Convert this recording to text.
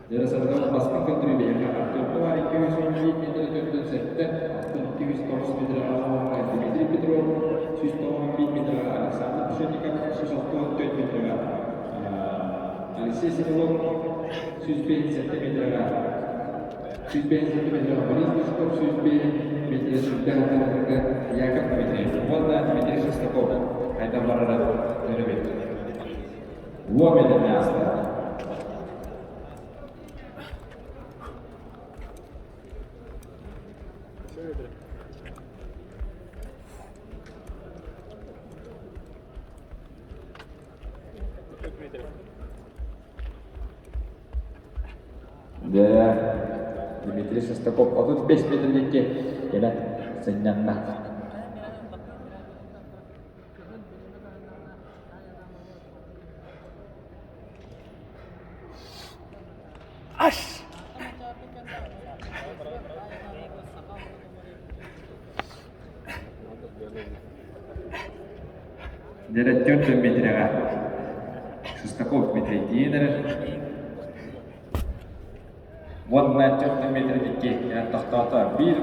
Дьарасарга бастыҥ көрдөрүү биһиэхэ Артурга баар 211 миэтэрэ 47, 209 миэтэрэҕэ Дмитрий Петров, 191 миэтэрэҕэ Александр Пшенников, 164 миэтэрэҕэ Алексей Соколов, 157 миэтэрэҕэ 157 миэтэрэҕэ Борис Бычков, 105 миэтэрэ сүрдээх ытарга Яков Дмитриев уонна Дмитрий Шестаков хайдах барара көрөбүт. Уо миэтэрэ ааста. Дьэ, Дмитрий Шестаков 35 метрликки кэлэн сынньанна. Ас! Дьэрэттион Дмитриеҕа Шестаков Дмитрий тиийэн эрэр. Уонна Дмитрий икки тохтоото. Биир.